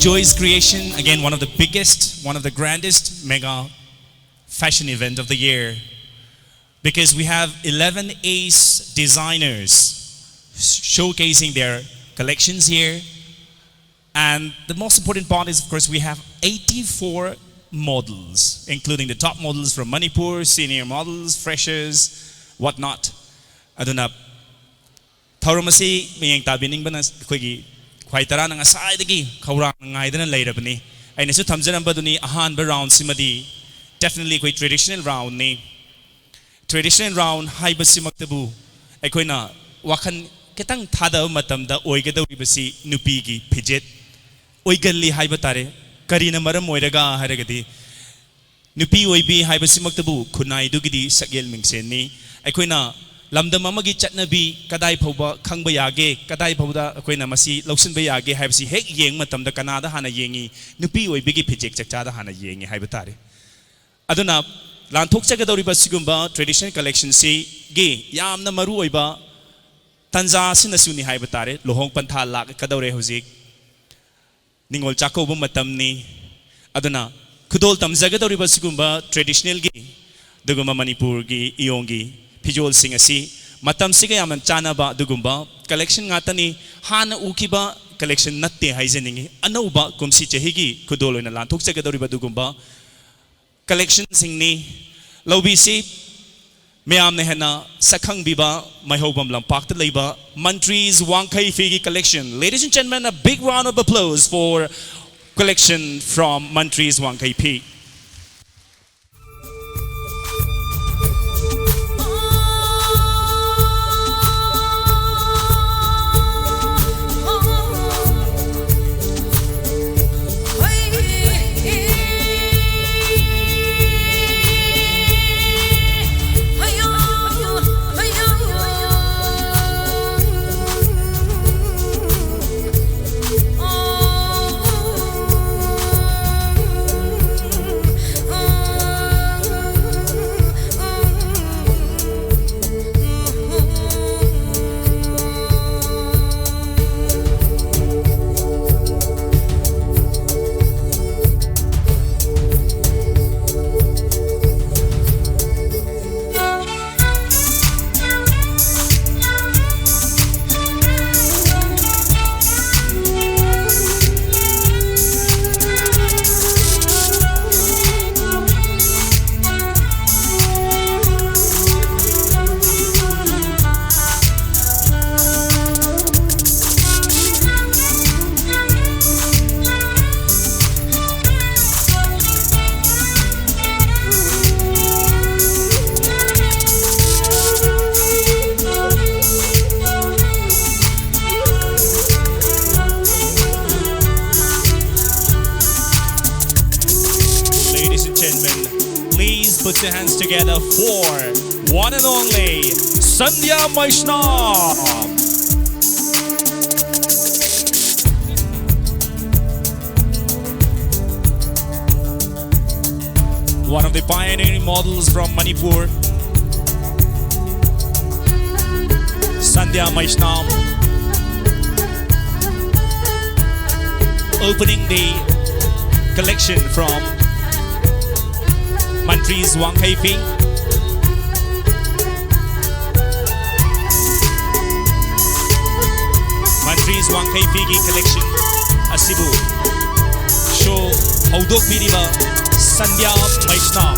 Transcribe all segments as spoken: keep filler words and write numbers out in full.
Joy's Creation, again, one of the biggest, one of the grandest mega fashion event of the year, because we have eleven ace designers showcasing their collections here. And the most important part is, of course, we have eighty-four models, including the top models from Manipur, senior models, freshers, whatnot. ꯑꯗꯨꯅ ꯊꯧꯔꯝ ꯑꯁꯤ ꯃꯤꯠꯌꯦꯡ ꯇꯥꯕꯤꯅꯤꯡꯕꯅ ꯑꯩꯈꯣꯏꯒꯤ ꯈ꯭ꯋꯥꯏ ꯇꯔꯥꯅ ꯉꯁꯥꯏꯗꯒꯤ ꯈꯧꯔꯥꯡꯅ ꯉꯥꯏꯗꯅ ꯂꯩꯔꯕꯅꯤ꯫ ꯑꯩꯅꯁꯨ ꯊꯝꯖꯔꯝꯕꯗꯨꯅꯤ, ꯑꯍꯥꯟꯕ ꯔꯥꯎꯟꯁꯤꯃꯗꯤ definitely ꯑꯩꯈꯣꯏ traditional roundꯅꯤ꯫ Traditional round ꯍꯥꯏꯕꯁꯤꯃꯛꯇꯕꯨ ꯑꯩꯈꯣꯏꯅ ꯋꯥꯈꯜ ꯈꯤꯇꯪ ꯊꯥꯗꯕ ꯃꯇꯝꯗ ꯑꯣꯏꯒꯗꯧꯔꯤꯕꯁꯤ ꯅꯨꯄꯤꯒꯤ ꯐꯤꯖꯦꯠ ꯑꯣꯏꯒꯜꯂꯤ ꯍꯥꯏꯕ ꯇꯥꯔꯦ꯫ ꯀꯔꯤꯅ ꯃꯔꯝ ꯑꯣꯏꯔꯒ ꯍꯥꯏꯔꯒꯗꯤ, ꯅꯨꯄꯤ ꯑꯣꯏꯕꯤ ꯍꯥꯏꯕꯁꯤꯃꯛꯇꯕꯨ ꯈꯨꯟꯅꯥꯏꯗꯨꯒꯤꯗꯤ ꯁꯛꯍꯦꯜ ꯃꯤꯡꯁꯦꯟꯅꯤ꯫ ꯑꯩꯈꯣꯏꯅ ꯂꯝꯗꯝ ꯑꯃꯒꯤ ꯆꯠꯅꯕꯤ ꯀꯗꯥꯏ ꯐꯥꯎꯕ ꯈꯪꯕ ꯌꯥꯒꯦ, ꯀꯗꯥꯏ ꯐꯥꯎꯕꯗ ꯑꯩꯈꯣꯏꯅ ꯃꯁꯤ ꯂꯧꯁꯤꯟꯕ ꯌꯥꯒꯦ ꯍꯥꯏꯕꯁꯤ ꯍꯦꯛ ꯌꯦꯡꯕ ꯃꯇꯝꯗ ꯀꯅꯥꯗ ꯍꯥꯟꯅ ꯌꯦꯡꯉꯤ? ꯅꯨꯄꯤ ꯑꯣꯏꯕꯤꯒꯤ ꯐꯤꯖꯦꯛ ꯆꯛꯆꯥꯗ ꯍꯥꯟꯅ ꯌꯦꯡꯉꯤ ꯍꯥꯏꯕ ꯇꯥꯔꯦ꯫ ꯑꯗꯨꯅ ꯂꯥꯟꯊꯣꯛꯆꯒꯗꯧꯔꯤꯕ ꯁꯤꯒꯨꯝꯕ traditional collectionꯁꯤꯒꯤ ꯌꯥꯝꯅ ꯃꯔꯨ ꯑꯣꯏꯕ ꯇꯥꯟꯖꯥ ꯑꯁꯤꯅꯁꯨꯅꯤ ꯍꯥꯏꯕ ꯇꯥꯔꯦ꯫ ꯂꯨꯍꯣꯡ ꯄꯟꯊꯥ ꯂꯥꯛꯀꯗꯧꯔꯦ ꯍꯧꯖꯤꯛ꯫ ꯅꯤꯉꯣꯜ ꯆꯥꯛꯀꯧꯕ ꯃꯇꯝꯅꯤ꯫ ꯑꯗꯨꯅ ꯈꯨꯗꯣꯜ ꯇꯝꯖꯒꯗꯧꯔꯤꯕ ꯁꯤꯒꯨꯝꯕ traditionalꯒꯤ, ꯑꯗꯨꯒꯨꯝꯕ ꯃꯅꯤꯄꯨꯔꯒꯤ ꯏꯌꯣꯡꯒꯤ ꯐꯤꯖꯣꯜꯁꯤꯡ ꯑꯁꯤ ꯃꯇꯝꯁꯤꯒ ꯌꯥꯝꯅ ꯆꯥꯟꯅꯕ ꯑꯗꯨꯒꯨꯝꯕ collection ꯉꯥꯛꯇꯅꯤ꯫ ꯍꯥꯟꯅ ꯎꯈꯤꯕ collection ꯅꯠꯇꯦ ꯍꯥꯏꯖꯅꯤꯡꯉꯤ꯫ ꯑꯅꯧꯕ ꯀꯨꯝꯁꯤ ꯆꯍꯤꯒꯤ ꯈꯨꯗꯣꯜ ꯑꯣꯏꯅ ꯂꯥꯟꯊꯣꯛꯆꯒꯗꯧꯔꯤꯕ ꯑꯗꯨꯒꯨꯝꯕ collectionꯁꯤꯡꯅꯤ꯫ ꯂꯧꯕꯤꯁꯤ꯫ ꯃꯌꯥꯝꯅ ꯍꯦꯟꯅ ꯁꯛꯈꯪꯕꯤꯕ ꯃꯩꯍꯧꯕꯝ ꯂꯝꯄꯥꯛꯇ ꯂꯩꯕ Mantris Wangkhei Phi ꯒꯤ collection꯫ Ladies and gentlemen, a big round of applause for collection from Mantris Wangkhei Phi. Put your hands together for one and only Sandhya Maishnam. One of the pioneering models from Manipur, Sandhya Maishnam, opening the collection from Mantris Wangkheipi. Mantris Wangkheipiꯒꯤ collection ꯑꯁꯤꯕꯨ show ꯍꯧꯗꯣꯛꯄꯤꯔꯤꯕ Sandhya Maishnam꯫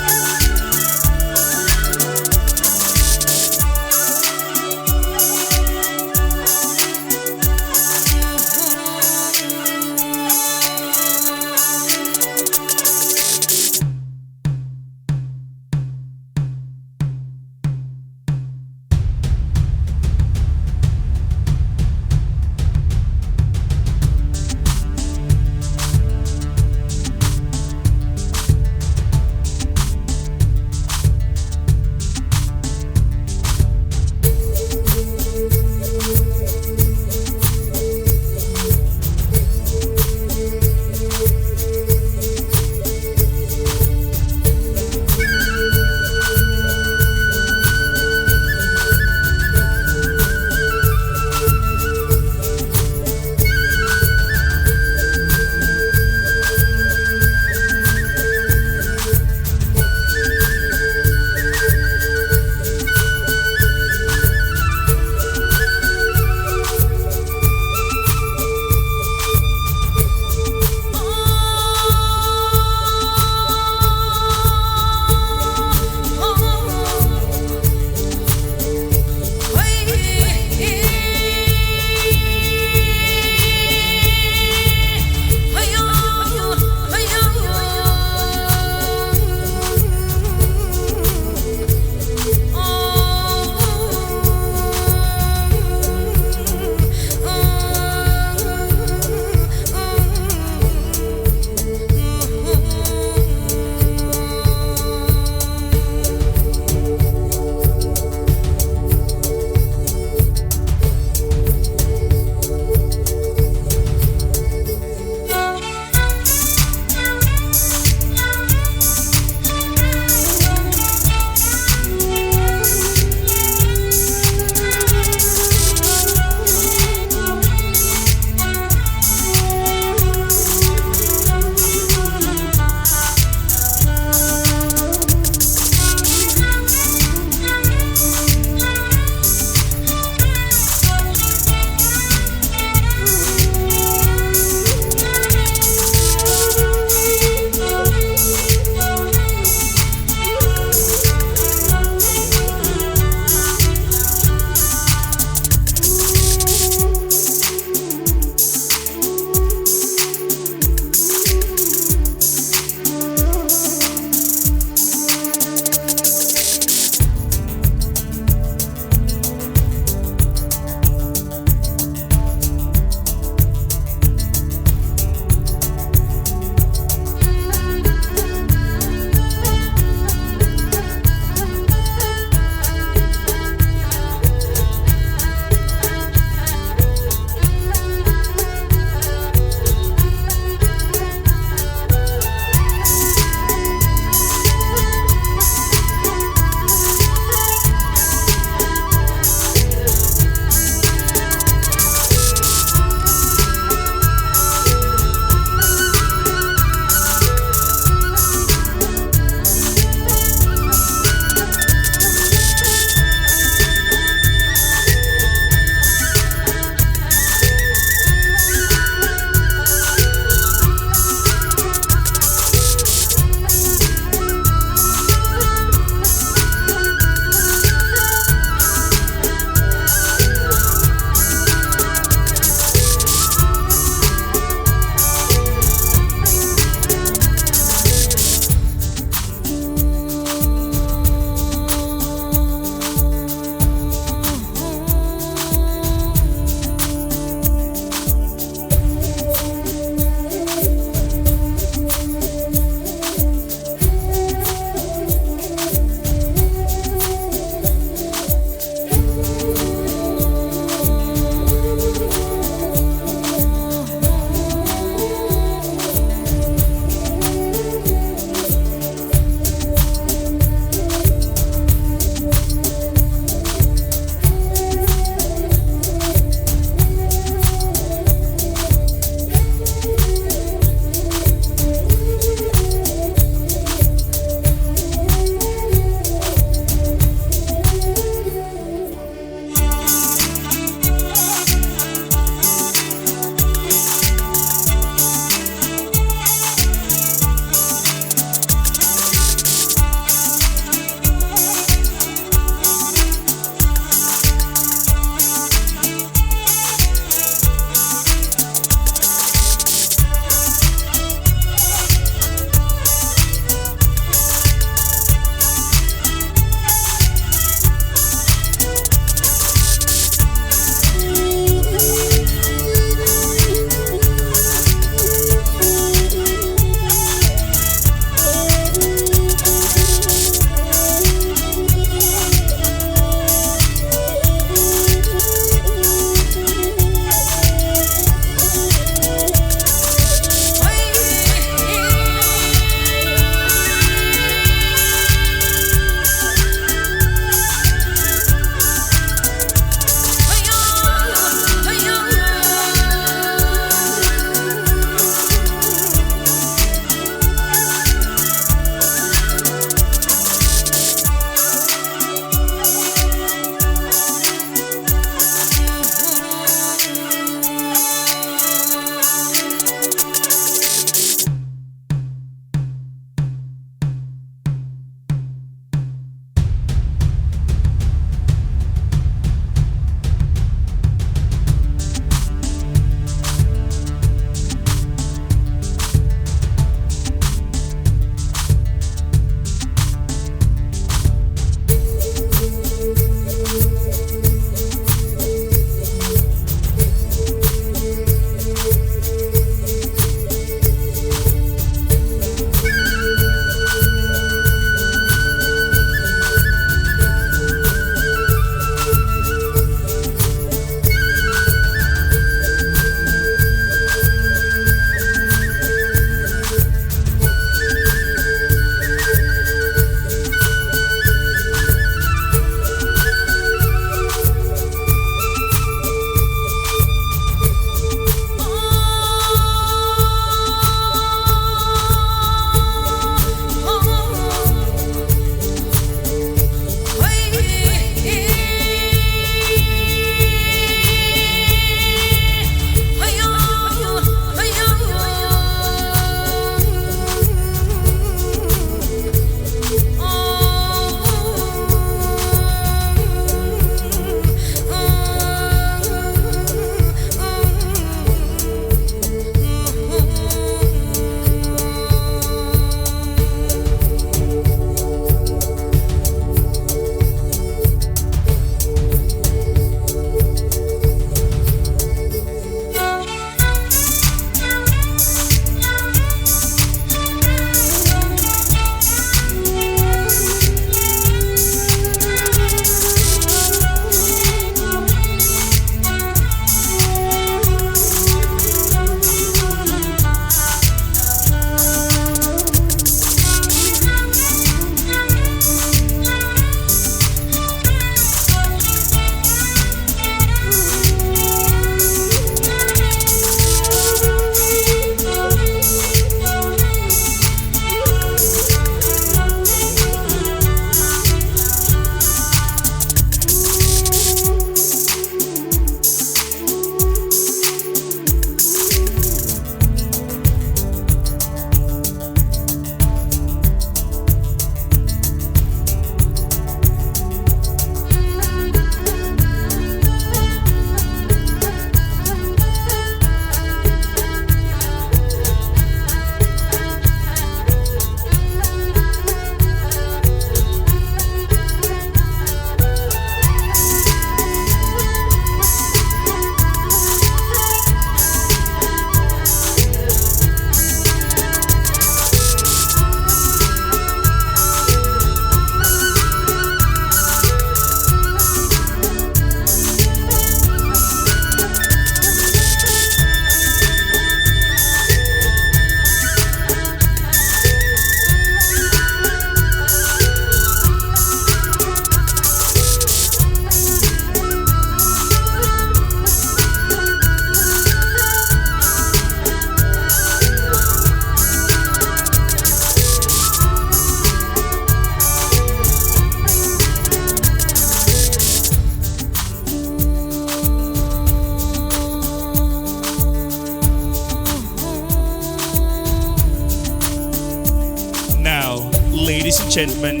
gentlemen,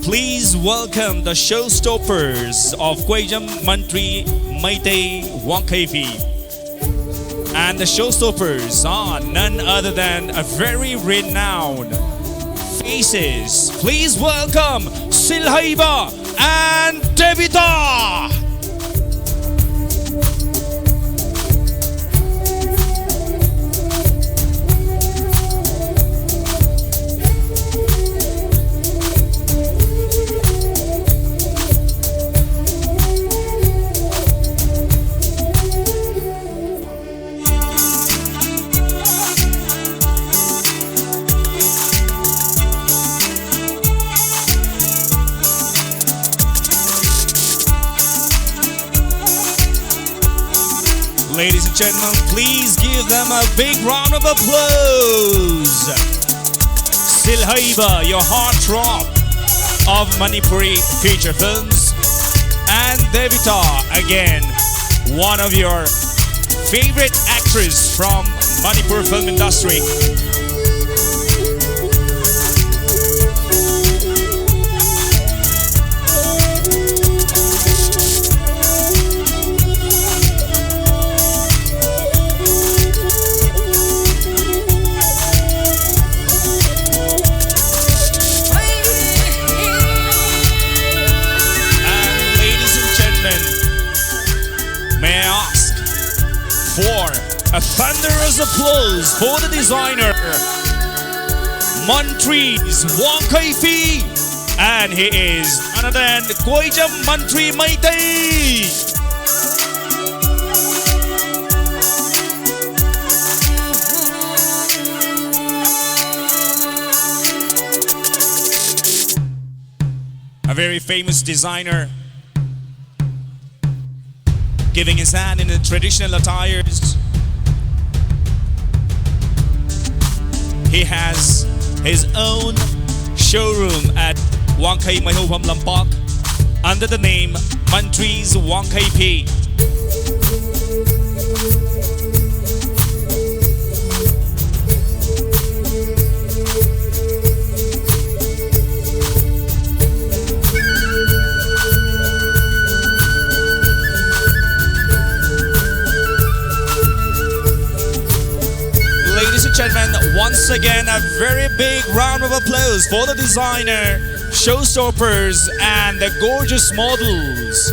please welcome the showstoppers of Koijam Mantri Meitei Wangkeifi. And the showstoppers are none other than a very renowned faces. Please welcome Silhaiba and Devita. Ladies and gentlemen, please give them a big round of applause. Silhaiba, your heartthrob of Manipuri feature films, and Devita, again, one of your favorite actress from Manipur film industry. And ladies and gentlemen, may I ask for a thunderous applause for the designer, Mantris Wangkeifi, and he is none other than Koijam Mantri Meitei. A very famous designer, giving his hand in the traditional attires. He has his own showroom at Wangkhei Maihopham Lampak under the name Mantris Wangkheifi. Again, a very big round of applause for the designer, showstoppers, and the gorgeous models.